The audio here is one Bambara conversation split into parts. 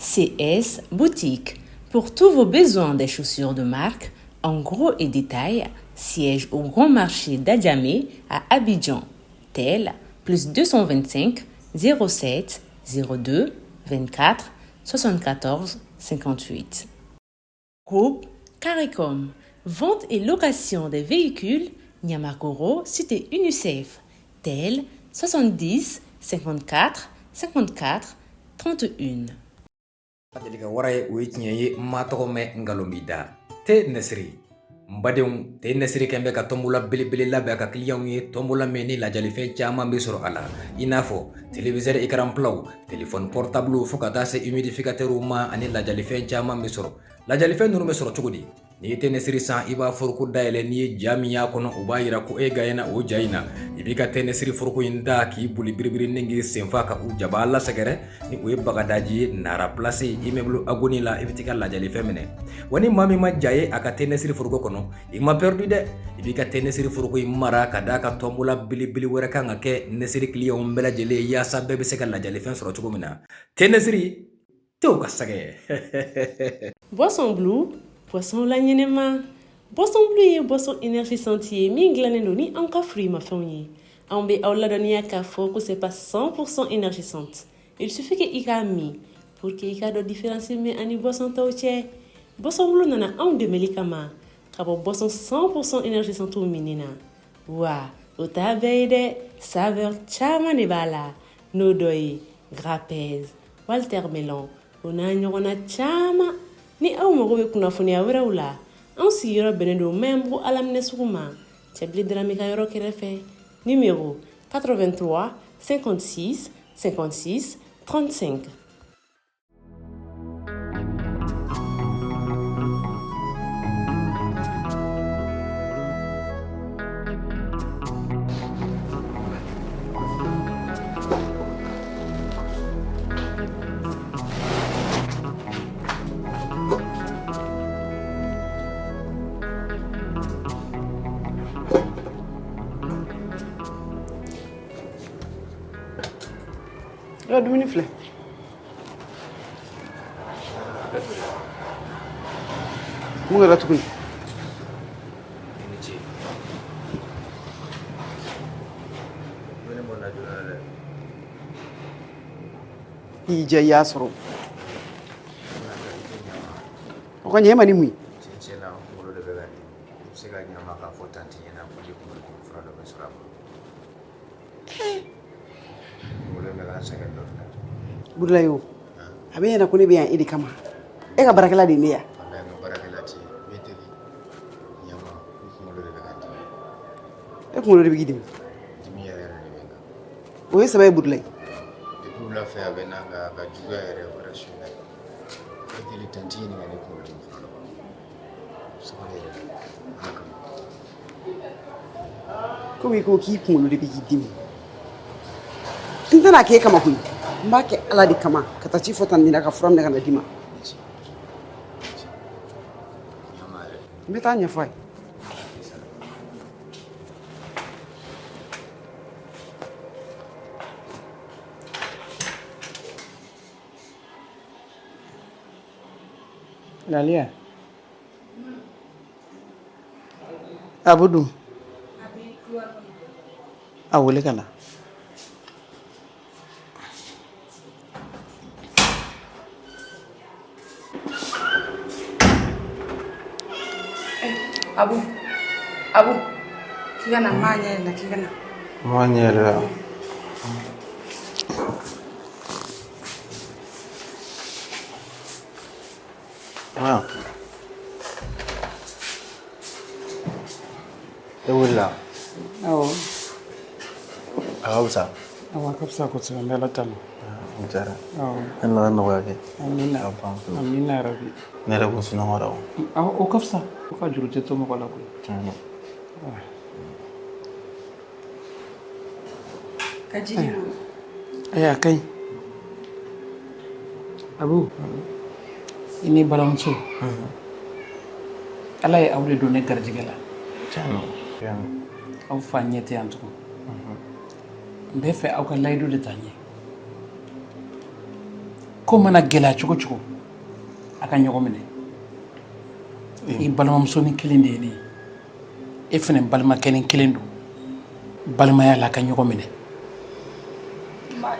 CS Boutique. Pour tous vos besoins des chaussures de marque, en gros et détail, siège au Grand Marché d'Adjamé à Abidjan. Tel plus 225 07 02 24 74 58. Groupe CARICOM, vente et location des véhicules, Niamakoro, cité UNICEF. Tel 70 54 54 31. Deli ka wara ye o ye tiɲɛ ye n ma tɔgɔ mɛn nkalon b'i da te nɛsiri n badenw te nɛsiri kɛn bɛ ka tɔnbola belebele labɛn a ka kiliyanw ye tɔnbola min ni lajalifɛn caman bɛ sɔrɔ a la i n'a fɔ téléviseur écran platw téléphone portable fo ka taa se humidificateurw ma ani lajalifɛn caman bɛ sɔrɔ lajalifɛn ninnu bɛ sɔrɔ cogo di n'i ye te nɛsiri san i b'a foroko dayɛlɛ n'i ye ja min y'a kɔnɔ o b'a yira ko e gaɲɛna o ja in na i b'i ka te nɛsiri foroko in da k'i boli biribiri ni k'i senfa ka u jaba lasɛgɛrɛ ni o ye bagadaji ye nara place immeuble agoni la i bɛ t'i ka lajalifɛn minɛ wa ni maa min ma ja ye a ka te nɛsiri foroko kɔnɔ i ma perdu dɛ i b'i ka te nɛsiri foroko in mara ka d'a kan tɔnbola belebele wɛrɛ kan ka kɛ nɛsiri kiliyanw bɛɛ lajɛlen ye yaasa bɛɛ bɛ se ka lajalifɛn sɔrɔ cogo min na te nɛsiri tew ka sɛgɛ. Boisson Blue, boisson la ɲɛnɛma. Boisson Blue ye boisson énergisante ye min dilannen don ni anw ka fruits-mafɛnw ye. Anw bɛ aw ladɔnniya k'a fɔ ko c'est pas 100% énergisante. Il suffit que i k'a min pour que i k'a dɔn différence min ani boisson tɔw cɛ. Boisson Blue nana anw dɛmɛli kama ka bɔ boisson 100% énergisante minni na. Wa o t'a bɛɛ ye dɛ, saveur caman de b'a la n'o dɔ ye grapez, Walter Melon o n'a ɲɔgɔnna caman. Ni aw mago bɛ kunnafoniya wɛrɛw la, anw sigiyɔrɔ bɛnnen don Maɲanbugu Alaminɛ sugu ma, Cɛbilen Darame ka yɔrɔ kɛrɛfɛ. Numéro 83 56 56 35. I ka dumuni filɛ. Mun kɛra tuguni? I ni ce. Ne mɔna joona dɛ. I y'i diya i y'a sɔrɔ. O ka ɲɛ e ma ni mun ye? Tiɲɛ tiɲɛ na n kunkolo de bɛ ka dimi. I bɛ se ka ɲa n ma k'a fɔ tanti ɲɛna ko ne kunkolo fura dɔ bɛ sɔrɔ a bolo. Kunkolo in bɛ ka n sɛgɛn dɔɔnin dɛ. Burulayi o, a bɛ ɲɛna ko ne bɛ yan e de kama. E ka baarakɛla de ye ne ye. Walayi n ka baarakɛla tɛ yen. N b'i deli ɲa n ma n kunkolo de bɛ ka n dimi. E kunkolo de bɛ k'i dimi? Dimi yɛrɛ yɛrɛ de bɛ n kan. O ye sɛbɛ ye Burulayi. Depuis wula fɛ a bɛ n na nka a ka juguya yɛrɛ o kɛra su in na. N b'i deli tanti ɲininka ne kunkolo dimi fura dɔ b'a bolo. Sabali yɛrɛ la Ala kama. Komi i ko k'i kunkolo de bɛ k'i dimi. N tɛna k'e kama koyi. N b'a kɛ Ala de kama ka taa ci fɔ tanti ɲɛna ka fura minɛ ka na d'i ma. N bɛ taa ɲɛfɔ a ye. Laliya. Abu dun? A wele ka na. Abu, Abu, k'i ka na n b'a ɲɛ yɛlɛ k'i ka na. N b'a ɲɛ yɛlɛ la. Ah. E wulila? Awɔ. A ka fisa? Awɔ, a ka fisa kosɛbɛ n bɛ Ala tanu. O diyara. Awɔ. Ala ka nɔgɔya kɛ. Amina. Ka ban pewu. Amina yarabi. Ne yɛrɛ kun sunɔgɔra o. Awɔ, o ka fisa. O ka juru tɛ to mɔgɔ la koyi. Tiɲɛ don. Ka ji di ma. Ayi, a ka ɲi. Abu, i ni balimamuso. Ala ye aw de don ne garijɛgɛ la. Tiɲɛ don. Tiɲɛ don. Aw fa ɲɛ tɛ yan tugun. N bɛ fɛ aw ka layidu de ta n ye. Ko mana gɛlɛya cogo cogo, a ka ɲɔgɔn minɛ. I balimamusonin kelen de ye ne ye, e fana balimakɛnin kelen don. Balimaya la, a ka ɲɔgɔn minɛ.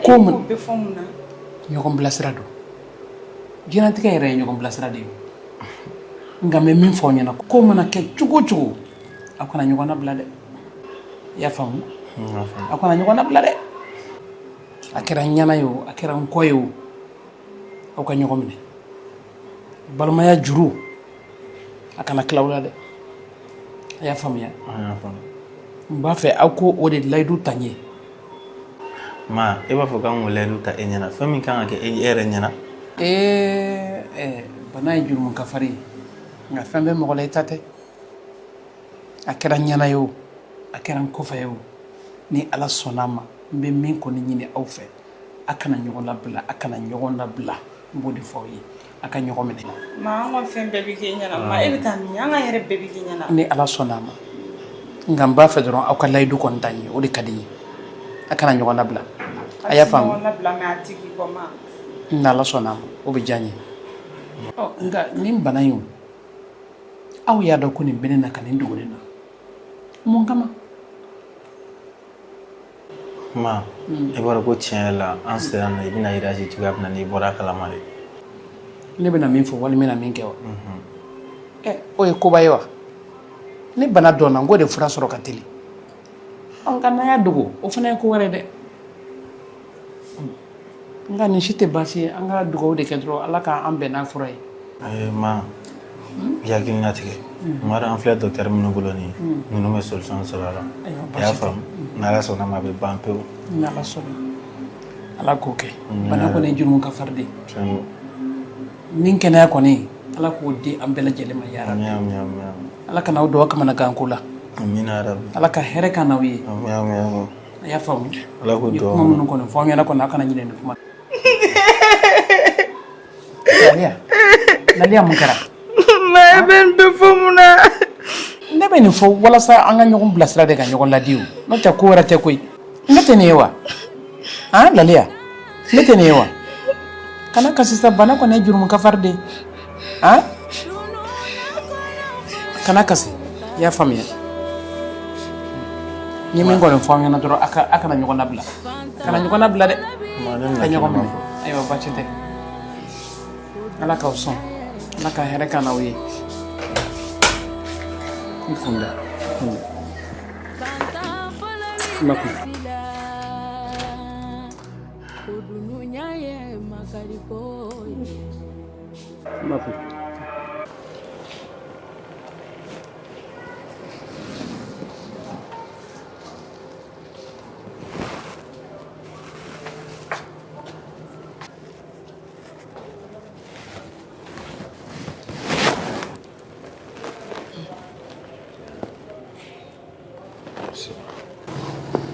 Ko mun bɛ fɔ mun na? Ɲɔgɔn bilasira don. Diɲɛlatigɛ yɛrɛ ye ɲɔgɔn bilasira de ye. Nka n bɛ min fɔ aw ɲɛna, ko mana kɛ cogo o cogo, aw kana ɲɔgɔn labila dɛ. I y'a faamu? Aw kana ɲɔgɔn labila dɛ. A kɛra n ɲɛna ye o, a kɛra n kɔ ye o, aw ka ɲɔgɔn minɛ. Balimaya juru, a kana tila aw la dɛ. A y'a faamuya? N b'a fɛ aw ko o de layidu ta n ye. Ma, e b'a fɔ k'an k'o layidu ta e ɲɛna, fɛn min kan ka kɛ e yɛrɛ ɲɛna. Ee, bana ye jurumu kafari ye, nka fɛn bɛ mɔgɔ la, i ta tɛ. A kɛra n ɲɛna ye o, a kɛra n kɔfɛ ye o, ni Ala sɔnna a ma, n bɛ min kɔni ɲini aw fɛ, a kana ɲɔgɔn labila, a kana ɲɔgɔn labila. N b'o de fɔ aw ye, a ka ɲɔgɔn minɛ. Ma, an ka fɛn bɛɛ bɛ kɛ ɲɛna. Ma, e bɛ taa min? An ka hɛrɛ bɛɛ bɛ kɛ ɲɛna. Ni Ala sɔnna a ma. Nka n b'a fɛ dɔrɔn, aw ka layidu kɔni ta n ye, o de ka di n ye. A kana ɲɔgɔn labila, a y'a faamu? Ɲɔgɔn labila, mais a tɛ k'i kɔ, ma. Ni Ala sɔnna a ma, o bɛ diya n ye. Ɔ, nka nin bana in o, aw y'a dɔn ko nin bɛ ne na ka nin dogo ne na, mun kama? Ma, e b'a dɔn ko tiɲɛ yɛrɛ la, an sera na, i bɛna réagir cogoya min na, n'i bɔra a kalama de. Ne bɛna min fɔ walima n bɛna min kɛ wa? Ɛ, o ye koba ye wa? Ni bana dɔnna, n k'o de fura sɔrɔ ka teli. Ɔ, nka n'an y'a dogo, o fana ye ko wɛrɛ dɛ. Nka nin si tɛ baasi ye. An ka dugawu de kɛ dɔrɔn, Ala k'an bɛn n'a fura ye. Ee ma, i hakili latigɛ. Ma dɔn, an filɛ docteur minnu bolo nin ye, ninnu bɛ solution sɔrɔ a la. I y'a faamu? N'Ala sɔnna ma, a bɛ ban pewu. N'Ala sɔnna, Ala k'o kɛ. Bana kɔni ye jurumu kafari de ye. Ni kɛnɛya kɔni, Ala k'o di an bɛɛ lajɛlen ma, yarabi. Ala kana aw don aw kamanagan ko la. Ala ka hɛrɛ k'an n'aw ye. A y'a faamu? Ala k'o N ye kuma minnu kɔni fɔ aw ɲɛna kɔni, aw kana ɲinɛ nin kuma. Laliya, Laliya, mun kɛra? Ma, e bɛ nin bɛɛ fɔ mun na? Ne bɛ nin fɔ walasa an ka ɲɔgɔn bilasira de, ka ɲɔgɔn ladi o. N'o tɛ, ko wɛrɛ tɛ koyi. Ne tɛ nin ye wa? Han, Laliya, ne tɛ nin ye wa? Kana kasi sa. Bana kɔni ye jurumu kafari de ye. Han, kana kasi. I y'a faamuya? N ye min kɔni fɔ aw ɲɛna dɔrɔn, a kana ɲɔgɔn labila, kana ɲɔgɔn labila dɛ, ka ɲɔgɔn minɛ. Ayiwa, baasi tɛ. Ala k'aw sɔn, Ala ka hɛrɛ k'an n'aw ye. I kunda, kunda, i ma kun. I ma kun.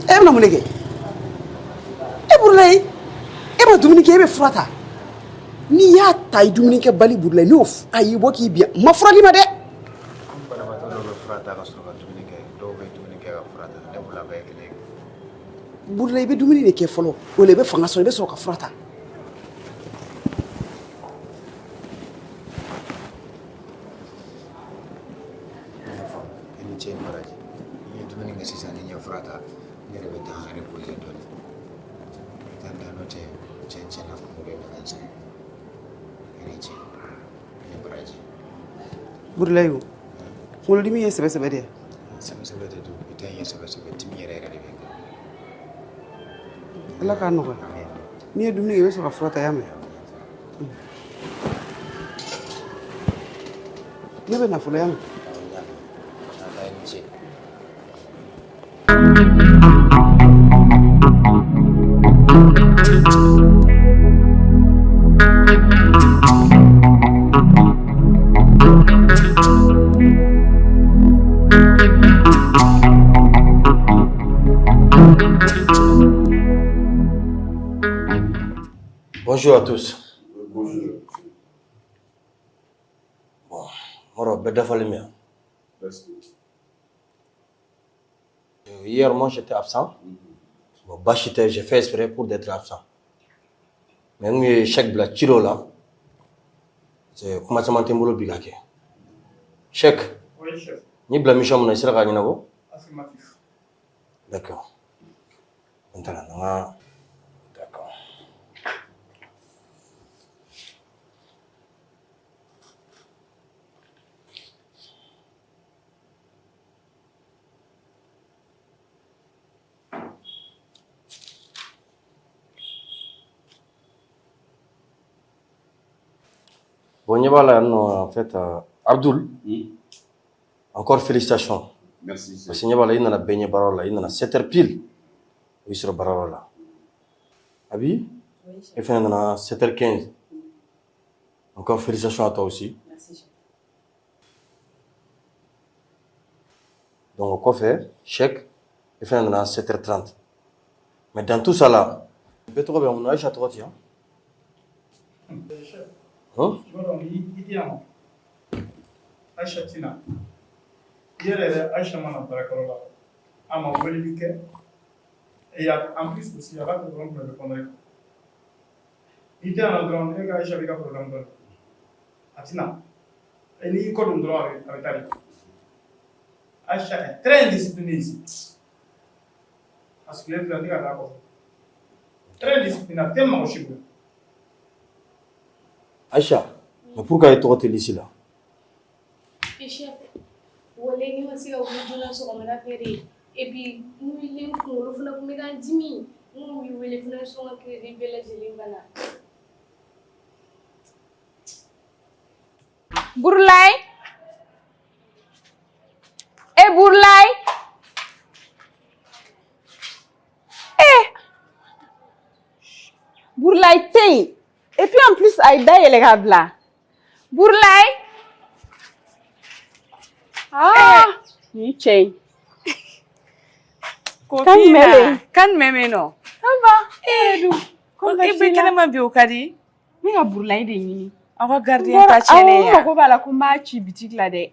E bɛna mun de kɛ? E Burulayi, e ma dumuni kɛ, e bɛ fura ta. N'i y'a ta, i dumuni kɛ bali, Burulayi, n'o a y'i bɔ k'i bin, n ma fura d'i ma dɛ. Banabaatɔ dɔw bɛ fura ta ka sɔrɔ ka dumuni kɛ, dɔw bɛ dumuni kɛ ka fura ta. Ne bolo, a bɛɛ ye kelen ye. Burulayi, i bɛ dumuni de kɛ fɔlɔ, o la i bɛ fanga sɔrɔ, i bɛ sɔrɔ ka fura ta. I ni ce, baraji. N ye dumuni kɛ sisan, ni n ye fura ta, n yɛrɛ bɛ taa n reposer dɔɔnin, n bɛ taa n da. N'o tɛ, tiɲɛ tiɲɛ na, kunkolo bɛ ka n sɛgɛn. I ni ce, i ni baraji. Burulayi, o kunkolodimi ye sɛbɛ sɛbɛ de ye? Sɛbɛ sɛbɛ de don. Bi ta in ye sɛbɛ sɛbɛ dimi yɛrɛ yɛrɛ de bɛ n kan. Ala k'a nɔgɔya. N'i ye dumuni kɛ, i bɛ sɔrɔ ka fura ta. I y'a mɛn? Ne bɛ na fɔlɔ, i y'a mɛn? I ni ce. Bonjour à tous. Bonjour. Bon, Moro, bɛɛ dafalen bɛ yan. Hier, moi, j'étais absent. Bon, baasi tɛ, j'ai fait exprès pour d'être absent. Mais n kun ye Cheick bila ci dɔw la. C'est kuma caman tɛ n bolo bi ka kɛ. Cheick. Oui, chef. N y'i bila mission min na, i sera k'a ɲɛnabɔ? Affirmatif. D'accord. Maintenant, an ka d'accord. Bon, ɲɛ b'a la yan nɔ, en fait, Abdul, encore félicitations. Merci. Parce que ɲɛ b'a la, i nana bɛɛ ɲɛ baarayɔrɔ la, i nana 7 heures pile, o y'i sɔrɔ baarayɔrɔ la. Abi, e fana nana 7h15. Encore félicitations à toi aussi. Merci, chef. Donc, o kɔfɛ, Cheick, e fana nana 7h30. Mais dans tout ça là, bɛɛ tɔgɔ bɛ yan, mun na Aïcha tɔgɔ tɛ yan? Chef, Hein? i b'a dɔn ni i tɛ yan nɔ, Aïcha tɛ na. I yɛrɛ yɛrɛ Aïcha ma na baarakɛyɔrɔ la. A ma weleli kɛ. Et en plus aussi, a ka téléphone tun bɛ répondre. N'i tɛ yan nɔ dɔrɔn, e ka Aïcha b'i ka problème dɔn. A tɛ na. Et n'i y'i kɔ don dɔrɔn, a bɛ taa de. Aïcha est très indisciplinée ici. A sigilen filɛ, n tɛ ka taa kɔfɛ. Très indisciplinée, a tɛ mɔgɔ si bonya. Aïcha, mais pourquoi i tɔgɔ tɛ liste la? Chef, walayi ne ma se ka wuli joona sɔgɔmada fɛ de. Et puis n wulilen, n kunkolo fana tun bɛ ka n dimi. N kun b'i wele fana sɔn ka crédit bɛɛ lajɛlen banna. Burulayi, e Burulayi, e Burulayi tɛ yen. Et puis en plus a ye da yɛlɛ ka bila. Burulayi, aa nin cɛ in. Kan jumɛn bɛ yen? Kan jumɛn bɛ yen nɔ? Ça va, e yɛrɛ dun? E bɛ kɛnɛma bi, o ka di. N bɛ ka Burulayi de ɲini. Aw ka gardien ta tiɲɛnen Awɔ, n mago b'a la ko n b'a ci boutique la dɛ.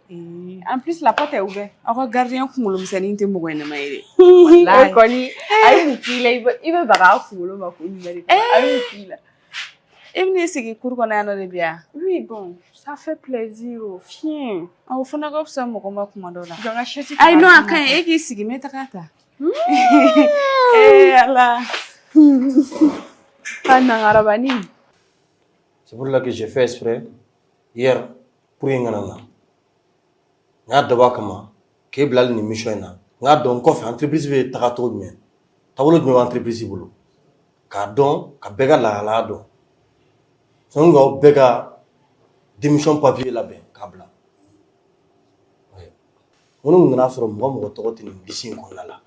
En plus la porte est ouverte. Aw ka gardien kunkolo misɛnnin tɛ mɔgɔ ɲɛnama ye dɛ. O kɔni a ye mun k'i la, i bɛ baga a kunkolo ma ko jumɛn de kama? A ye mun k'i la? E bɛn'i sigi cour kɔnɔ yan nɔ de bi yan? Oui, bon, ça fait plaisir o fiɲɛ. O fana ka fisa mɔgɔ ma kuma dɔ la. Jɔ n ka chaise. Ayi non, a ka ɲi, e k'i sigi, n bɛ taga ta. Ee Ala. Ka nangarabani. C'est pour cela que j'ai fait exprès hier pour n kana na. N y'a dabɔ a kama k'e bila hali nin mission in na. N k'a dɔn kɔfɛ entreprise bɛ taga cogo jumɛn, taabolo jumɛn bɛ entreprise bolo, k'a dɔn ka bɛɛ ka lahalaya dɔn. Sinon k'aw bɛɛ ka démission papier labɛn k'a bila. Minnu nana sɔrɔ mɔgɔ mɔgɔ tɔgɔ tɛ nin liste in kɔnɔna la.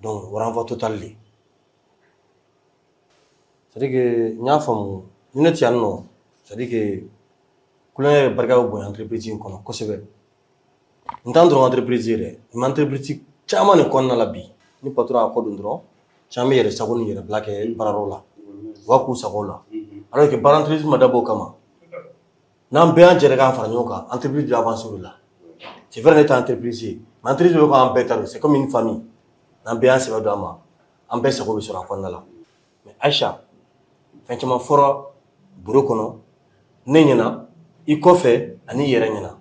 Donc renvoi total de. C'est à dire que n y'a faamu ni ne tɛ yan nɔ, c'est à dire que kulonkɛ yɛrɛ barika bɛ bonya entreprise in kɔnɔ kosɛbɛ. N t'an dɔrɔn entreprise ye dɛ, n bɛ entreprise caman de kɔnɔna la bi. Ni patron y'a kɔ don dɔrɔn, caman bɛ yɛrɛ sago ni yɛrɛ bila kɛ baarayɔrɔ la. U b'a k'u sago la. Alors que baara entreprise ma dabɔ o kama. N'an bɛɛ y'an jɛra k'an fara ɲɔgɔn kan, entreprise bɛ avancer o de la. C'est vrai, ne tɛ entreprise ye, mais entreprise bɛ k'an bɛɛ ta don, c'est comme une famille. N'an bɛɛ y'an sɛbɛ don a ma, an bɛɛ sago bɛ sɔrɔ a kɔnɔna la. Mais Aïcha, fɛn caman fɔra bureau kɔnɔ ne ɲɛna, i kɔfɛ ani i yɛrɛ ɲɛna.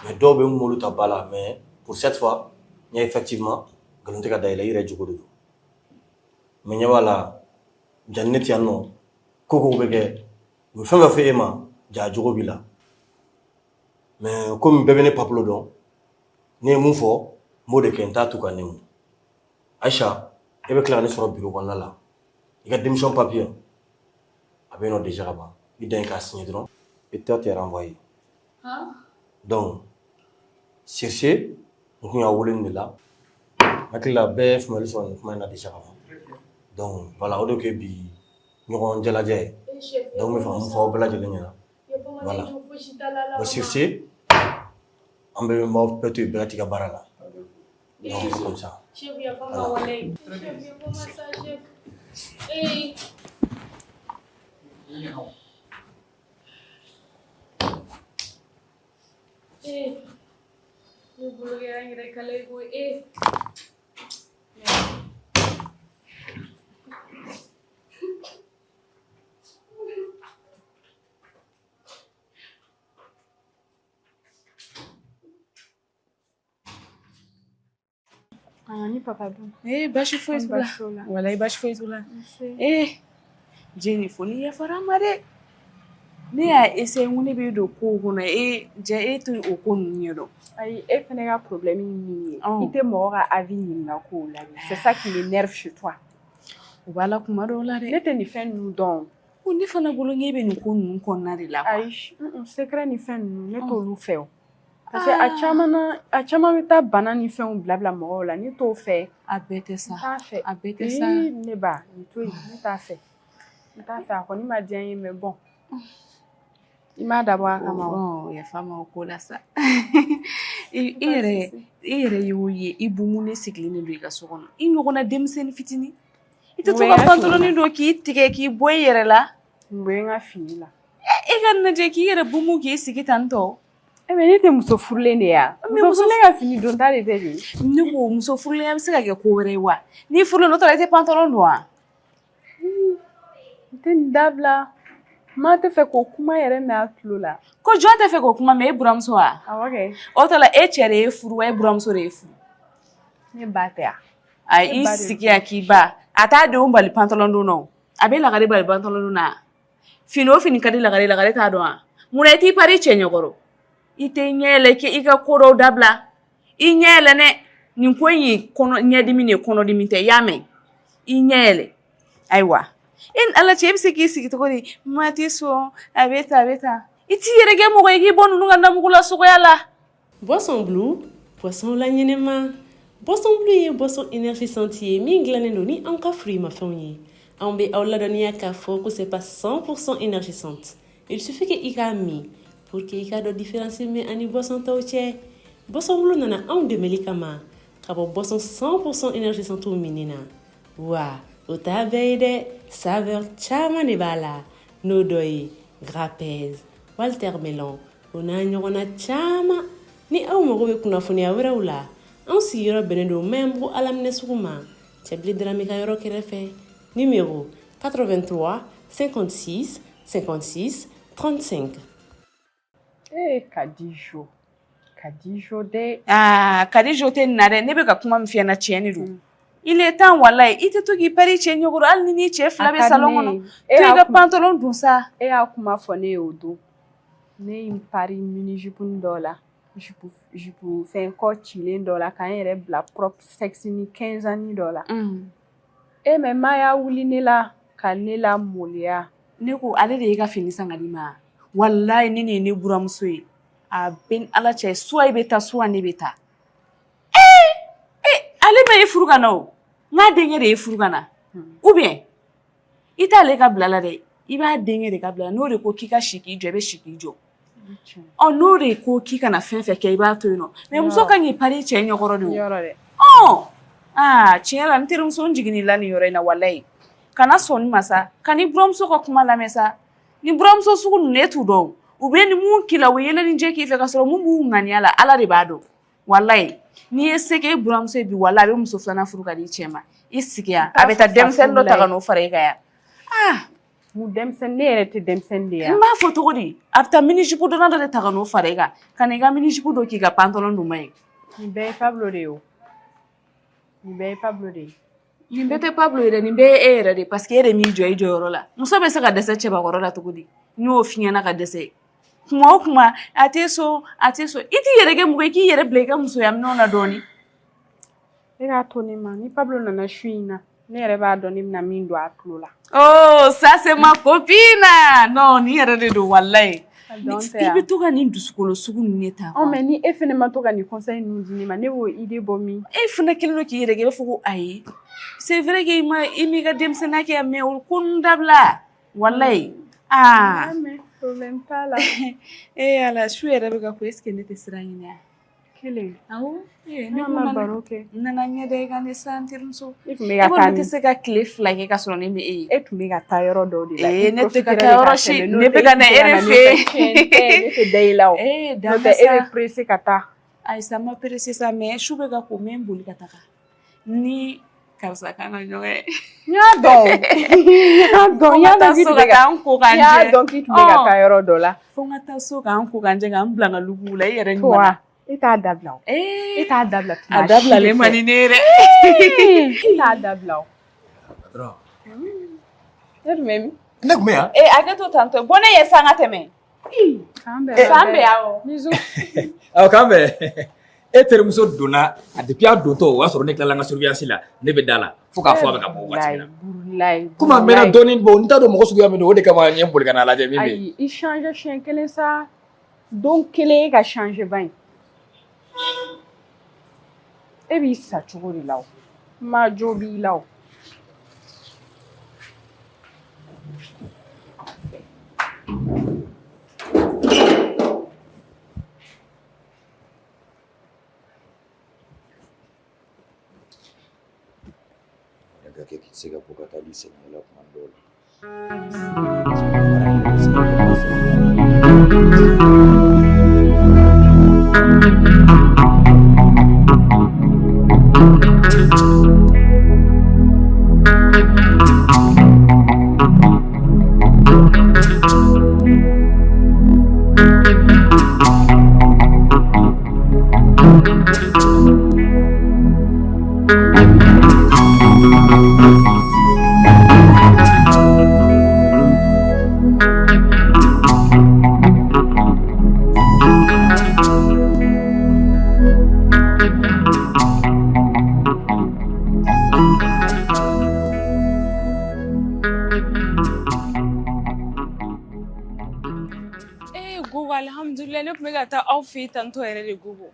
Mais dɔw bɛ n m'olu ta ba la, mais pour cette fois, n ye effectivement nkalon tɛ ka da i la, i yɛrɛ jogo de don. Mais ɲɛ b'a la, jani ne tɛ yan nɔ, ko kow bɛ kɛ, u bɛ fɛn fɛn fɔ e ma, ja jogo b'i la. Mais komi bɛɛ bɛ ne Papulo dɔn, ne ye mun fɔ, n b'o de kɛ, n t'a tu ka nɛmu. Aïcha, e bɛ tila ka ne sɔrɔ bureau kɔnɔna la. I ka démission papier, a bɛ yen nɔ déjà ka ban. I dan ye k'a signer dɔrɔn, et toi t'es renvoyé. Hein? Donc, sur ce, n kun y'a wele nin de la. N hakili la bɛɛ ye faamuyali sɔrɔ nin kuma in na déjà ka ban. Donc voilà, o de kɛ bi ɲɔgɔn jalajɛ ye. Donc n bɛ fɛ ka mun fɔ aw bɛɛ lajɛlen ɲɛna. Voilà. Bon, sur ce, an bɛ m'aw bɛɛ to yen, bɛɛ ka t'i ka baara la. Donc c'est comme ça. Chef, yafa n ma walayi. Chef, yafa n ma sa, chef. Ee. Ee. Ne bolo kɛra n yɛrɛ kala ye koyi. Ee. Ani papa dun? Ee baasi foyi t'u la. Walayi baasi foyi t'u la. Ee Jeni fo n'i yafara n ma dɛ. Ne y'a essayer n ko ne b'e don kow kɔnɔ e ja e tɛ o ko ninnu ɲɛdɔn. Ayi e fana ka problème ye min ye, i tɛ mɔgɔ ka avis ɲininka kow la. C'est ça qui m'énerve chez toi. O b'a la kuma dɔw la dɛ. Ne tɛ nin fɛn ninnu dɔn. Ko ne fana bolo n k'e bɛ nin ko ninnu kɔnɔna de la. Ayi, secret ni fɛn ninnu ne t'olu fɛ o. Parce que a caman na, a caman bɛ taa bana ni fɛnw bila bila mɔgɔw la, ne t'o fɛ. A bɛɛ tɛ sa. N t'a fɛ. A bɛɛ tɛ sa. Ne ba, nin to yen, ne t'a fɛ. N t'a fɛ, a kɔni ma diya n ye mais bon. I m'a dabɔ a kama o. Yafa n ma o ko la sa. I yɛrɛ i yɛrɛ y'o ye i bumunen sigilen de don i ka so kɔnɔ. I ɲɔgɔnna denmisɛnnin fitinin. I tɛ to ka pantalon don k'i tigɛ k'i bɔ i yɛrɛ la. N bɔ n ka fini la. E ka lajɛ k'i yɛrɛ bumu k'i sigi tan tɔ. E mais ne tɛ muso furulen de ye wa? Muso furulen ka fini donta de tɛ de. Ne ko muso furulenya bɛ se ka kɛ ko wɛrɛ ye wa? N'i furulen don, o tɔ la i tɛ pantalon don wa? N tɛ nin dabila. Maa tɛ fɛ k'o kuma yɛrɛ mɛn a tulo la. Ko jɔn tɛ fɛ k'o kuma mɛn, e buramuso wa? Awɔ kɛ. O tɔ la e cɛ de y'e furu wa e buramuso de y'e furu? Ne ba tɛ wa? Ayi, i sigi yan k'i ba. A t'a denw bali pantalon don na o. A bɛ lagare bali pantalon don na. Fini o fini ka di lagare, lagare t'a dɔn wa? Munna i t'i pari cɛ ɲɛkɔrɔ? I tɛ ɲɛ yɛlɛ k'i ka ko dɔw dabila. I ɲɛ yɛlɛ dɛ. Nin ko in ye kɔnɔ ɲɛdimi de ye, kɔnɔdimi tɛ. I y'a mɛn? I ɲɛ yɛlɛ. Ayiwa. E ni Ala cɛ, e bɛ se k'i sigi cogo di? Ma tɛ sɔn, a bɛ tan, a bɛ tan. I t'i yɛrɛ kɛ mɔgɔ ye k'i bɔ ninnu ka namugulasogoya la. Boisson Blue, boisson la ɲɛnɛma. Boisson Blue ye boisson énergisante ye min dilannen don ni anw ka fruits-mafɛnw ye. Anw bɛ aw ladɔnniya k'a fɔ ko c'est pas 100% énergisante. Il suffit que i k'a min pour que i k'a dɔn différence min bɛ ani boisson tɔw cɛ. Boisson Blue nana anw dɛmɛli kama ka bɔ boisson 100% énergisante minni na. Wa o t'a bɛɛ ye dɛ, saveur caman de b'a la, n'o dɔ ye grapez, watermelon, o n'a ɲɔgɔnna caman. Ni aw mago bɛ kunnafoniya wɛrɛw la, anw sigiyɔrɔ bɛnnen don Maɲanbugu Alaminɛ sugu ma, Cɛbilen Darame ka yɔrɔ kɛrɛfɛ. Numéro 83 56 56 35. Ee Kadijo, Kadijo dɛ. Aa Kadijo tɛ nin na dɛ, ne bɛ ka kuma min f'i ɲɛna tiɲɛ de don. Il est temps walayi, i tɛ to k'i pari cɛ ɲɛkɔrɔ hali ni n'i cɛ fila bɛ salon kɔnɔ. To i ka pantalon don sa. E y'a kuma fɔ ne ye o don. Ne ye n pari mini jupe dɔ la, jupe jupe fɛn kɔ cilen dɔ la, ka n yɛrɛ bila propre sexy ni 15 ans dɔ la. E mais ma y'a wuli ne la ka ne la maloya. Ne ko ale de y'i ka fini san ka d'i ma. Walayi ni nin ye ne buramuso ye, a bɛ ni Ala cɛ, soit i bɛ taa soit ne bɛ taa. Ee ale ma e furu ka na o, n k'a denkɛ de ye furu ka na. Ou bien i t'ale ka bila la dɛ, i b'a denkɛ de ka bila la. N'o de ko k'i ka si k'i jɔ, i bɛ si k'i jɔ. Ɔ n'o de ko k'i kana fɛn fɛn kɛ, i b'a to yen nɔ. Mais muso kan k'i pari cɛ ɲɛkɔrɔ de o. Ɔ aa tiɲɛ la n terimuso, n jiginn'i la nin yɔrɔ in na walayi. Kana sɔn nin ma sa, kan'i buramuso ka kuma lamɛn sa. Ni buramuso sugu ninnu e t'u dɔn, u bɛ ni mun k'i la, u bɛ yɛlɛnijɛ k'i fɛ ka sɔrɔ mun b'u ŋaniya la, Ala de b'a dɔn. Walayi n'i ye se kɛ e buramuso ye bi, walayi a bɛ muso filanan furu ka di i cɛ ma. I sigi yan, a bɛ taa denmisɛnnin dɔ ta ka n'o fara e kan yan. Aa mun denmisɛnnin, ne yɛrɛ tɛ denmisɛnnin de ye. N b'a fɔ cogo di, a bɛ taa mini jupe donna dɔ de ta ka n'o fara e kan, ka n'i ka mini jupe don k'i ka pantalon don ma ye. Nin bɛɛ ye Pablo de ye o. Nin bɛɛ ye Pablo de ye. Nin bɛɛ tɛ Pablo ye dɛ, nin bɛɛ ye e yɛrɛ de, parce que e de m'i jɔ i jɔyɔrɔ la. Muso bɛ se ka dɛsɛ cɛbakɔrɔ la cogo di? N y'o f'i ɲɛna ka dɛsɛ. Kuma o kuma, a tɛ sɔn, a tɛ sɔn. I t'i yɛrɛ kɛ mɔgɔ ye k'i yɛrɛ bila i ka musoya minɛnw na dɔɔnin. E k'a to ne ma, ni Pablo nana su in na, ne yɛrɛ b'a dɔn ne bɛna min don a tulo la. Oh, ça c'est ma copine. Non, nin yɛrɛ de don walayi. I bɛ to ka nin dusukolo sugu ninnu de ta. Ɔ mais ni e fana ma to ka nin conseil ninnu di ne ma, ne b'o idée bɔ min? E fana kɛlen don k'i yɛrɛ kɛ i b'a fɔ ko ayi. C'est vrai que i m'i ka denmisɛnninya kɛ, mais o ko ninnu dabila. Walayi. Aa. Problème t'a la. Ee Ala, su yɛrɛ bɛ ka ko, est ce que ne tɛ sira ɲini wa? Kelen. Awɔ. Ne ma baro kɛ. N nana ɲɛ da i kan de sa, n terimuso. E tun bɛ ka taa ne tɛ se ka tile fila kɛ ka sɔrɔ ne ma e ye. E tun bɛ ka taa yɔrɔ dɔ de la. Ee ne tɛ ka taa yɔrɔ si, ne bɛ ka na e de fɛ yen. Ne tɛ da i la o. Ee da n na sa. E bɛ pressé ka taa. Ayi sa, n ma pressé sa, mais su bɛ ka ko, n bɛ n boli ka taga. Ni karisa kan ka ɲɔgɔn ye. N y'a dɔn. N y'a dɔn. N ka taa so ka taa n ko ka n jɛ. N y'a dɔn k'i tun bɛ ka taa yɔrɔ dɔ la. Fo n ka taa so ka n ko ka n jɛ, ka n bila n ka lukuw la, i yɛrɛ ɲuman na. E t'a dabila o. E t'a dabila tuma A dabilalen man di ne ye dɛ. E t'a dabila o. Patron. Ne tun bɛ min? Ne tun bɛ yan. Ee hakɛ to tantɔ bɔ ne ye san ka tɛmɛ. K'an bɛn. K'an bɛn awɔ. Bisous. Awɔ, k'an bɛn. E terimuso donna a depuis a dontɔ o y'a sɔrɔ ne tilala n ka surveillance la ne bɛ da la fo k'a fɔ a bɛ ka bɔ waati min na. Burulayi. Komi a mɛnna dɔɔni bon n t'a dɔn mɔgɔ suguya min don o de kama n ye n boli ka n'a lajɛ min bɛ yen. Ayi i changer siɲɛ kelen sa. Don kelen e ka changer ba in. E b'i sa cogo de la o. Ma jo b'i la o. Ne ka kɛ k'i tɛ se ka bɔ ka taa di sɛnɛkɛla kuma dɔw la. Ee Gogo alihamudulila ne tun bɛ ka taa aw fɛ yen tantɔ yɛrɛ de Gogo.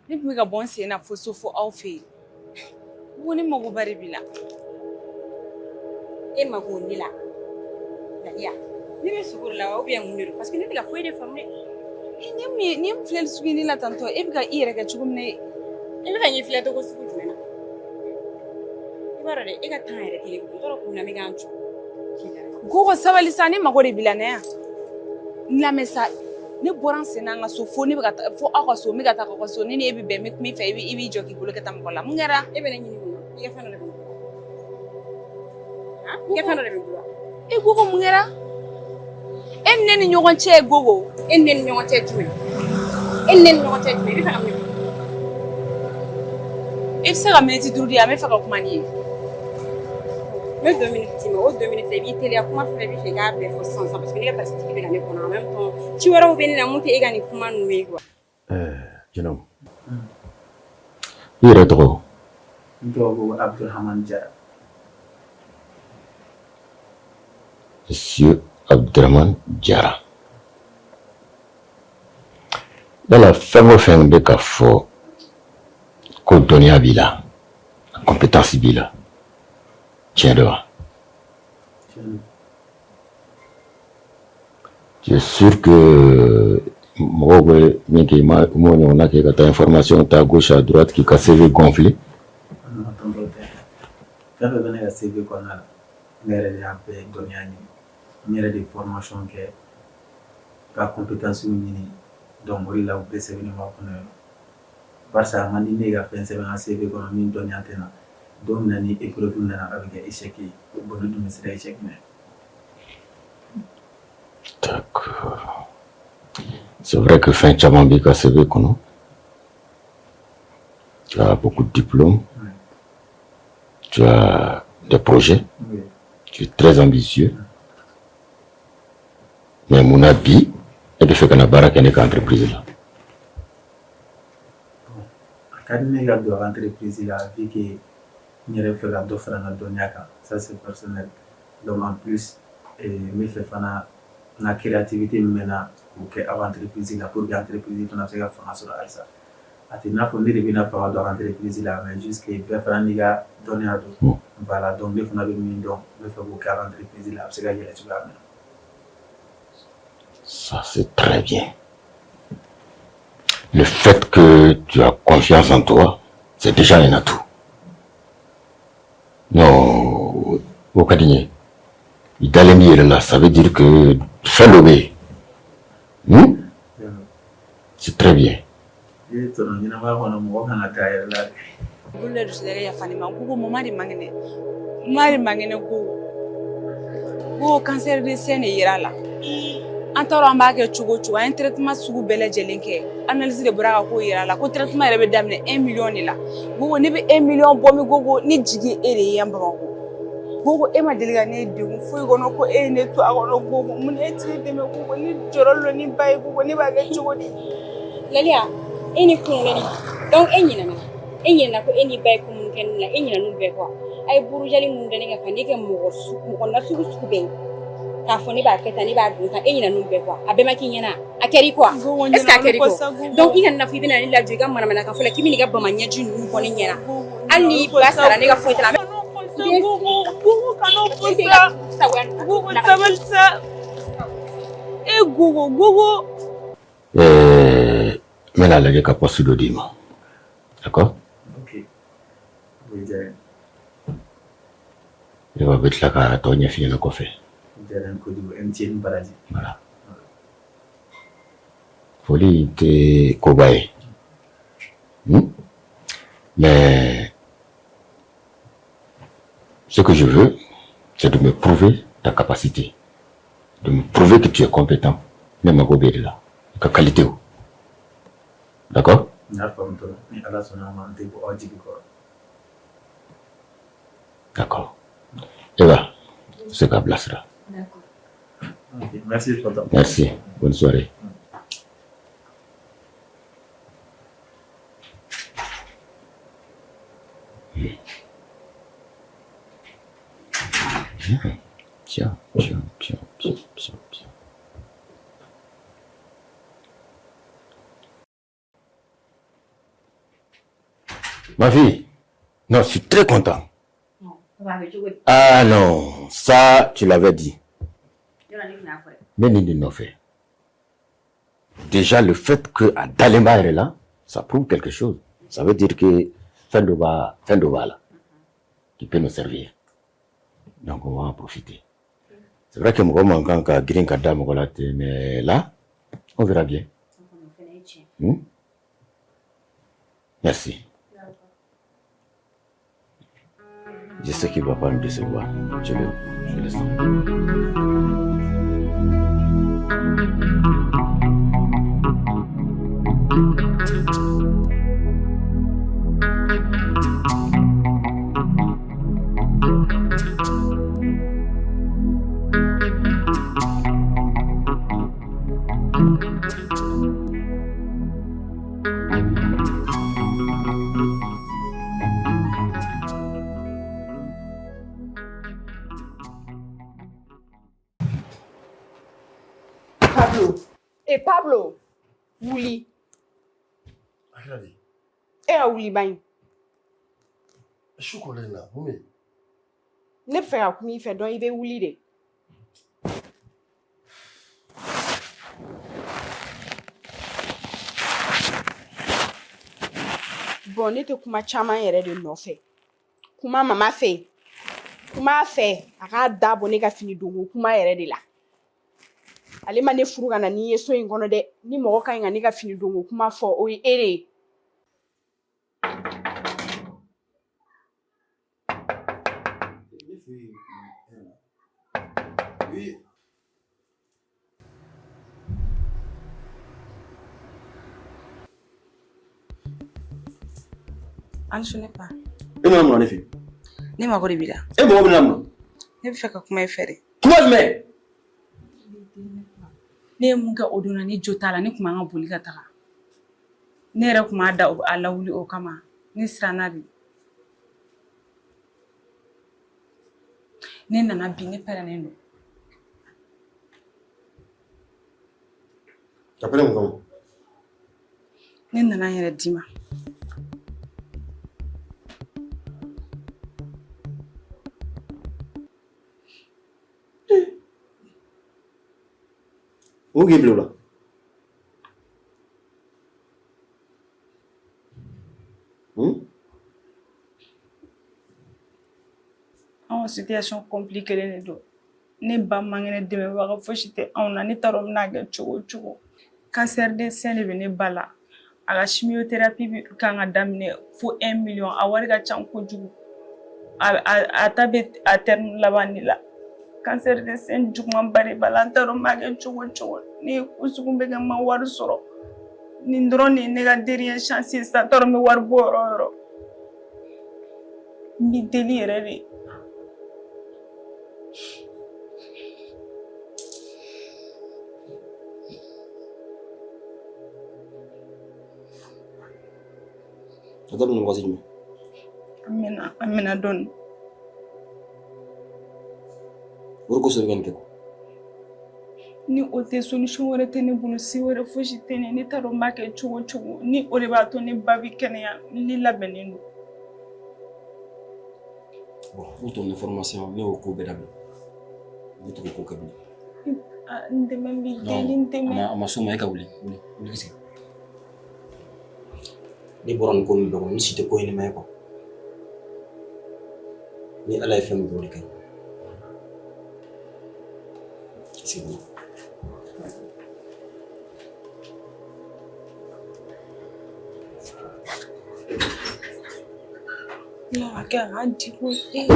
Ne tun bɛ ka bɔ n sen na fo so fo aw fɛ yen. Gogo ne magoba de b'i la. E mago ne la Laliya ne bɛ sogo de la wa ou bien mun de don parce que ne tɛ ka foyi de faamu dɛ. Ee nin ye mun ye nin ye mun filɛli sugu ye ne la tantɔ e bɛ ka i yɛrɛ kɛ cogo min na E bɛ ka ɲɛ filɛ cogo sugu jumɛn na i b'a dɔn dɛ e ka temps yɛrɛ tɛ ne bolo n t'a dɔn kun na n bɛ ka n jɔ. Gogo sabali sa ne mago de b'i la na yan. N lamɛn sa ne bɔra n sen na an ka so fo ne bɛ ka taa fo aw ka so n bɛ ka taa aw ka so ne ni e bɛ bɛn n bɛ kuma i fɛ i b'i jɔ k'i bolo kɛ tan mɔgɔ la mun kɛra? E bɛ ne ɲini mun na i ka fɛn dɔ de bɛ n bolo han i ka fɛn dɔ de bɛ n bolo wa? E Gogo mun kɛra? E ni ne ni ɲɔgɔn cɛ Gogo. E ni ne ni ɲɔgɔn cɛ jumɛn? E ni ne ni ɲɔgɔn cɛ jumɛn i bɛ fɛ ka mun de fɔ? I bɛ se ka miniti 5 di yan n bɛ fɛ ka kuma n'i ye. N bɛ 2 minutes d'i ma o 2 minutes la i b'i teliya kuma fɛn fɛn b'i fɛ i k'a bɛɛ fɔ sisan sisan parce que ne ka taxi bɛ ka ne kɔnɔ en même temps ci wɛrɛw bɛ ne la mun tɛ e ka nin kuma ninnu ye quoi. Jeune homme, i yɛrɛ tɔgɔ? N tɔgɔ ko Abdulrahman Jara. Monsieur Abdurahman Jara. Yala fɛn o fɛn bɛ ka fɔ ko dɔnniya b'i la, compétence b'i la, tiɲɛ don wa? Tu es sûr que mɔgɔw bɛ min kɛ i ma i m'o ɲɔgɔnna kɛ ka taa information ta gauche à droite k'i ka CV gonfler? Non, tonton tɛ. Fɛn fɛn bɛ ne ka CV kɔnɔna la, ne yɛrɛ de y'a bɛɛ dɔnniya ɲini. N yɛrɛ de ye formation kɛ ka compétence ɲini donc o de la u bɛɛ sɛbɛnnen b'a kɔnɔ yen. Barisa a man di ne ye ka fɛn sɛbɛn n ka CV kɔnɔ min dɔnniya tɛ na. Don min na ni épreuve nana a bɛ kɛ échec ye. Bon ne dun bɛ siran échec ɲɛ. D'accord. C'est vrai que fɛn caman b'i ka CV kɔnɔ. Tu as beaucoup de diplômes. Oui. Tu as des projets. Oui. Tu es très ambitieux. Mais mun na bi e bɛ fɛ ka na baara kɛ ne ka entreprise la? A ka di ne ye ka don a ka entreprise la vu que n yɛrɛ bɛ fɛ ka dɔ fara n ka dɔnniya kan ça c'est personnel donc en plus n bɛ fɛ fana n ka créativité min bɛ n na k'o kɛ aw ka entreprise la pour que entreprise fana bɛ se ka fanga sɔrɔ halisa a tɛ i n'a fɔ ne de bɛna fanga don a ka entreprise la mais juste que bɛɛ fana n'i ka dɔnniya don voilà donc ne fana bɛ min dɔn n bɛ fɛ k'o kɛ a ka entreprise la a bɛ se ka yɛlɛ cogoya min na. Ça, c'est très bien. Le fait que tu as confiance en toi, c'est déjà un atout. Non, o ka di n ye. I dalen b'i yɛrɛ la, ça veut dire que fɛn dɔ bɛ yen. C'est très bien. I tɔnɔ ɲɛnamaya kɔnɔ mɔgɔ kan ka taa yɛrɛ la de. Bolola dusu ka yafa ne ma Gogo mama de man kɛnɛ ma de man kɛnɛ Gogo. Gogo cancer de sein de yera a la. An An t'a dɔn an b'a kɛ cogo o cogo, an ye traitement sugu bɛɛ lajɛlen kɛ. Analyse de bɔra ka ko yira la ko traitement yɛrɛ bɛ daminɛ 1 million de la. Gogo, ne bɛ 1 million bɔ min? Gogo, ne jigi ye e de ye yan Bamakɔ. Gogo, e ma deli ka ne degun foyi kɔnɔ ko e ye ne to a kɔnɔ. Gogo, mun na e tɛ ne dɛmɛ? Gogo, ne jɔrɔlen don ni ba ye. Gogo, ne b'a kɛ cogo di? Laliya, e ni kunkɛni, donc e ɲinɛna, e ɲinɛna ko e ni ba ye ko minnu kɛ ne la, e ɲinɛn'u bɛɛ kɔ. A ye burujali minnu da ne kan ka ne kɛ mɔgɔ mɔgɔ nasugu sugu bɛɛ ye, k'a fɔ ne b'a kɛ tan, ne b'a dun tan, e ɲinɛn'u bɛɛ kɔ. A bɛɛ ma k'i ɲɛna, a kɛr'i kɔ, est ce que a kɛr'i kɔ? Donc i kana na fɔ i bɛna ne lajɔ i ka manamana kan fɔ la k'i bɛna i ka bama ɲɛji ninnu bɔ ne ɲɛna. Hali n'i ba sara, ne ka foyi t'a la. Gogo, Gogo, kan'o fɔ sa. Gogo, sabali sa. E Gogo, Gogo. N bɛna lajɛ ka poste dɔ d'i ma, d'accord? Ok, o diyara n ye. Ne bɛ tila k'a tɔ ɲɛf'i ɲɛna kɔfɛ. O diyara n ye kojugu, e ni ce ni baraji. Voilà, foli tɛ koba ye, Mais ce que je veux, c'est de me prouver ta capacité, de me prouver que tu es compétent. Ne mago bɛ de la i ka qualité o, d'accord? N y'a faamu dɔrɔn, ni Ala sɔnna a ma, n tɛ bɔ aw jigi kɔrɔ. D'accord. Eva, se k'a bilasira. D'accord. Ok, merci tonton. Merci, bonne soirée. Bien, bien, bien, bien, bien, bien, bien. Ma fille, non, je suis très content. Ah non, ça, tu l'avais dit. Mais nin de nɔfɛ. Déjà, le fait que a dalen b'a yɛrɛ la, ça prouve quelque chose. Ça veut dire que fɛn dɔ b'a la qui peut nous servir. Donc, on va en profiter. C'est vrai que mɔgɔ man kan ka girin ka da mɔgɔ la ten, mais là, on verra bien. Merci. Je sais qu'il ne va pas nous décevoir. Je le sens. Pablo. E Pablo, wuli. A kɛra di? E ka wuli ban. Su kolen na, mun bɛ yen? Ne bɛ fɛ ka kuma i fɛ, donc i bɛ wuli de. Bon, ne tɛ kuma caman yɛrɛ de nɔfɛ. Kuma mama fɛ. Kuma a fɛ, a k'a da bɔ ne ka fini donko kuma yɛrɛ de la. Ale ma ne furu ka na n'i ye so in kɔnɔ dɛ. Ni mɔgɔ ka ɲi ka ne ka fini donko kuma fɔ, o ye e de ye. Ne fɛ yen. Oui. An su ne pa. E nana mun na ne fɛ yen? Ne mago de b'i la. E mago bɛ ne la mun na? Ne bɛ fɛ ka kuma i fɛ de. Kuma jumɛn? Ne ye mun kɛ o don na, ne jo t'a la. Ne tun man ka boli ka taga. Ne yɛrɛ tun b'a da a lawuli o kama. Ne siranna de. Ne nana bi, ne pɛrɛnnen don. Ka pɛrɛn mun kama? Ne nana n yɛrɛ d'i ma. O k'i bila o la. Hmm? Anw ka situation compliquée de don. Ne ba man kɛnɛ, dɛmɛbaga fosi tɛ anw na. Ne t'a dɔn n bɛna kɛ cogo o cogo. Cancer de sein de bɛ ne ba la. A ka chimiothérapie bɛ kan ka daminɛ fo 1 million. A wari ka ca kojugu. A ta bɛ a terme laban de la. Cancer de sein jugumanba de b'a la, n t'a dɔn n b'a kɛ cogo o cogo. Ne ye ko sugu bɛɛ kɛ n ma wari sɔrɔ. Nin dɔrɔn de ye ne ka dernière chance ye sisan, n t'a dɔn n bɛ wari bɔ yɔrɔ o yɔrɔ. N b'i deli yɛrɛ de. A daminɛ waati jumɛn? A mɛnna, a mɛnna dɔɔnin. O de kosɔn i bɛ ka nin kɛ quoi. Ni o tɛ solution wɛrɛ tɛ ne bolo, se wɛrɛ fosi tɛ ne, ne t'a dɔn n b'a kɛ cogo o cogo. Ni o de b'a to ne ba bɛ kɛnɛya, ne labɛnnen don. Bon, pour ton information, ne y'o ko bɛɛ dabila. Ne t'o ko kɛ bilen. N dɛmɛ, n b'i deli, n dɛmɛ. A ma s'o ma, e ka wuli, wuli, wuli i sigi. Ne bɔra nin ko min bɛɛ kɔnɔ, nin si tɛ ko ɲɛnama ye quoi. Ni Ala ye fɛn min kɛ, o de ka ɲi. Sigi. A kɛ a ka di koyi.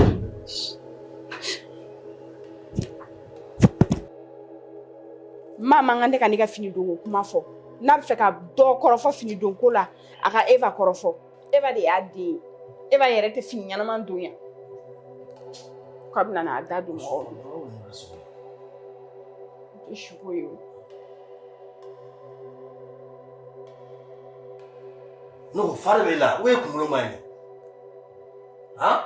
Maa man kan tɛ ka ne ka fini donko kuma fɔ. N'a bɛ fɛ ka dɔ kɔrɔfɔ fini donko la, a ka Eva kɔrɔfɔ. Eva de y'a den ye. Eva yɛrɛ tɛ fini ɲɛnama don yan. K'a bɛna n'a da don mɔgɔw la. O tɛ siko ye o. Ne ko fa de b'e la, ou e kunkolo ma ɲi? Han?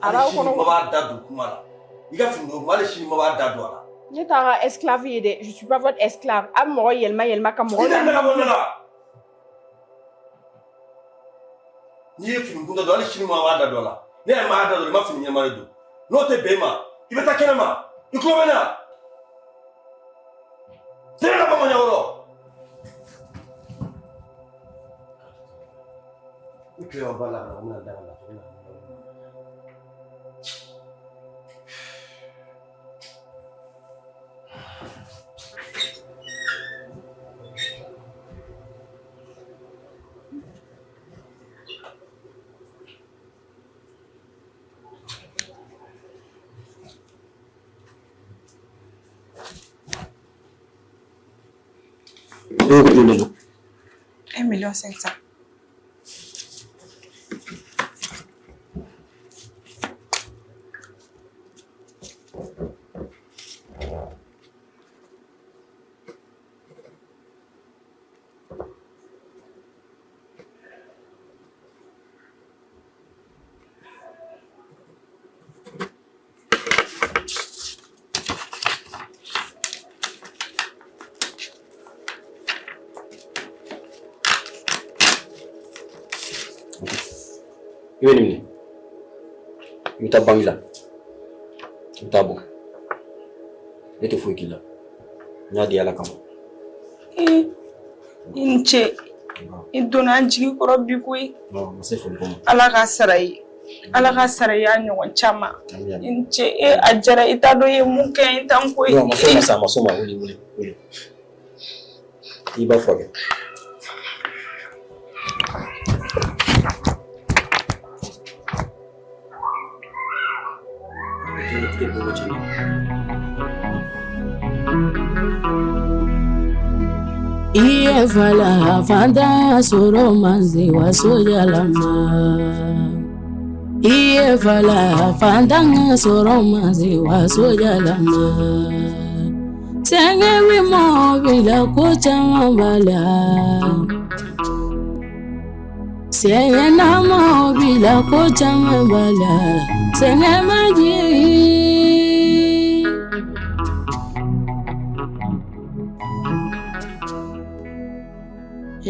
A b'aw Hali sini kɔnɔ. ma b'a da don kuma la. I ka fini don kuma, hali sini ma b'a da don a la. Ne t'a ka esclave ye dɛ. Je suis pas votre esclave. A bɛ mɔgɔ yɛlɛma yɛlɛma ka mɔgɔ. I da ka bɔ ne la. N'i ye fini kuntan don, hali sini ma b'a da don a la. Ne yɛrɛ m'a da don, i ma fini ɲɛnama de don. N'o tɛ bɛn i ma, i bɛ taa kɛnɛ ma. I tulo bɛ ne na? Tɛgɛ ka bɔ ma ɲɛkɔrɔ. I tile ma ba la ka na, n bɛna da ka lafiya, n bɛna. E ko joli don? 1 million 500. I bɛ nin minɛ, i bɛ taa banki la, i bɛ taa bɔ. Ne tɛ foyi k'i la, n y'a di Ala kama. I ni ce. I donna an jigi kɔrɔ bi koyi. Non, ma se foli ko ma. Ala ka sara i ye. Ala ka sara i y'a ɲɔgɔn caman. I ni ce. E a diyara, i t'a dɔn i ye mun kɛ n tan koyi. Non, ma s'o ma sa, ma s'o ma, wuli, wuli, wuli. I b'a furakɛ. Diɲɛlatigɛ don ka ca dɛ. I ye fala fantanya sɔrɔ man se waso jalama. I ye fala fantanya sɔrɔ man se waso jalama. Sɛgɛn bɛ mɔgɔ bila ko caman b'a la. Sɛgɛn na mɔgɔ bila ko caman b'a la. Sɛgɛn ma jigin.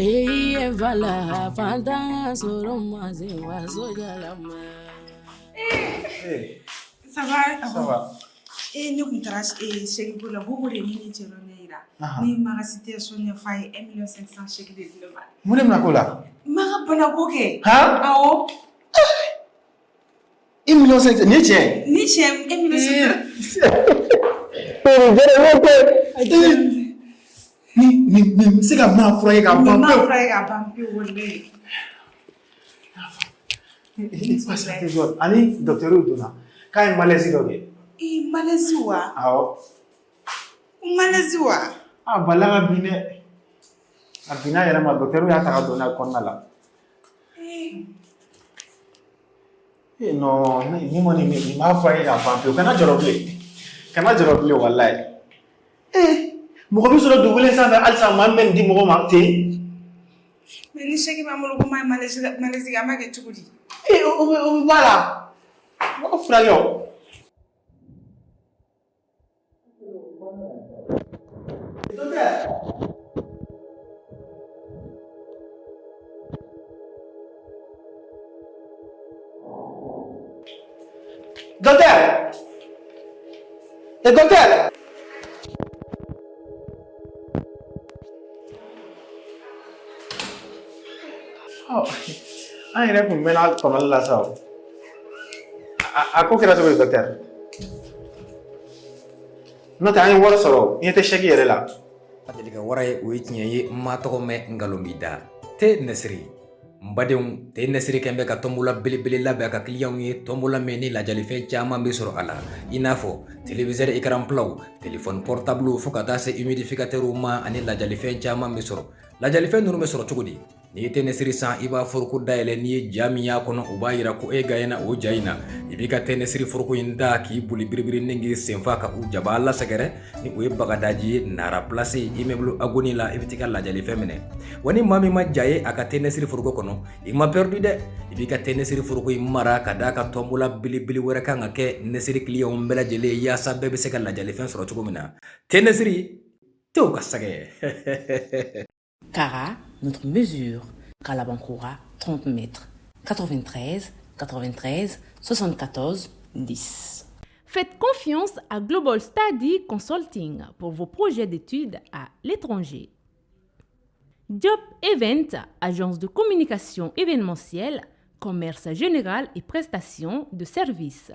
I ye fala fantanya sɔrɔ man se waso jalama. Ça va? Ça va. Eh, ne kun taara chèque ko la, Bobo de ye ne ni cɛ dɔ ɲɛ yira. Ahan. Ne ye ma ka situation ɲɛfɔ a ye, 1 million 500 chèque de di ne ma. Mun de bɛna k'o la? N b'a ka banako kɛ. Han? Awɔ. 1 million 500 nin ye tiɲɛ ye? Ni tiɲɛ, 1 million 500. Nin bɛ se ka maa furakɛ ka ban Nin b'a pewu. furakɛ ka ban pewu walayi. Ani docteur donna k'a ye malaise dɔ kɛ. Ee malaise wa? Awɔ. Malaise wa? A balila ka bin dɛ. A binna a yɛrɛ ma, docteur y'a ta ka don n'a ye kɔnɔna la. Ee non, ni kɔni nin b'a fɔ a ye ka ban pewu. Kana jɔrɔ bilen. Kana jɔrɔ bilen walayi. Ee mɔgɔ bɛ sɔrɔ dugukolo in sanfɛ halisa maa min bɛ nin di mɔgɔ ma ten. Mais ni chèque b'an bolo ko maa ye malaise malaise kɛ, an b'a kɛ cogo di? Ee o bɛ bɔ a la. U b'a furakɛ o. Docteur. Docteur. Eh docteur. Ɔ an yɛrɛ tun mɛnna kɔnɔli la sa o. A ko kɛra cogo di docteur? N'o tɛ an ye wari sɔrɔ, i ɲɛ tɛ chèque yɛrɛ la. A deli ka wara ye, o ye tiɲɛ ye. N ma tɔgɔ mɛn, nkalon b'i da. Te Nɛsiri, n badenw, te Nɛsiri kɛn bɛ ka tɔnbola belebele labɛn a ka kiliyanw ye, tɔnbola min ni lajalifɛn caman bɛ sɔrɔ a la, i n'a fɔ téléviseur écran platw, téléphone portable, fo ka taa se humidificateurw ma, ani lajalifɛn caman bɛ sɔrɔ. Lajalifɛn ninnu bɛ sɔrɔ cogo di? N'i ye te Nɛsiri san, i b'a foroko dayɛlɛ. N'i ye ja min y'a kɔnɔ, o b'a yira ko e gaɲɛna o ja in na. I b'i ka te Nɛsiri foroko in da k'i boli biribiri ni k'i senfa ka u jaba lasɛgɛrɛ ni o ye Bagadaji ye, Nara Place, immeuble Agoni la. I bɛ t'i ka lajalifɛn minɛ. Wa ni maa min ma ja ye a ka te Nɛsiri foroko kɔnɔ, i ma perdu dɛ. I b'i ka te Nɛsiri foroko in mara ka d'a kan tɔnbola belebele wɛrɛ kan ka kɛ Nɛsiri kiliyanw bɛɛ lajɛlen ye, yaasa bɛɛ bɛ se ka lajalifɛn sɔrɔ cogo min na. Te Nɛsiri, tew ka sɛgɛ. Cara, notre mesure. Kalabankoura, 30 mètres. 93 93 74 10. Faites confiance à Global Study Consulting pour vos projets d'études à l'étranger. Job Event, agence de communicationévénementielle, commerce général et prestations de services.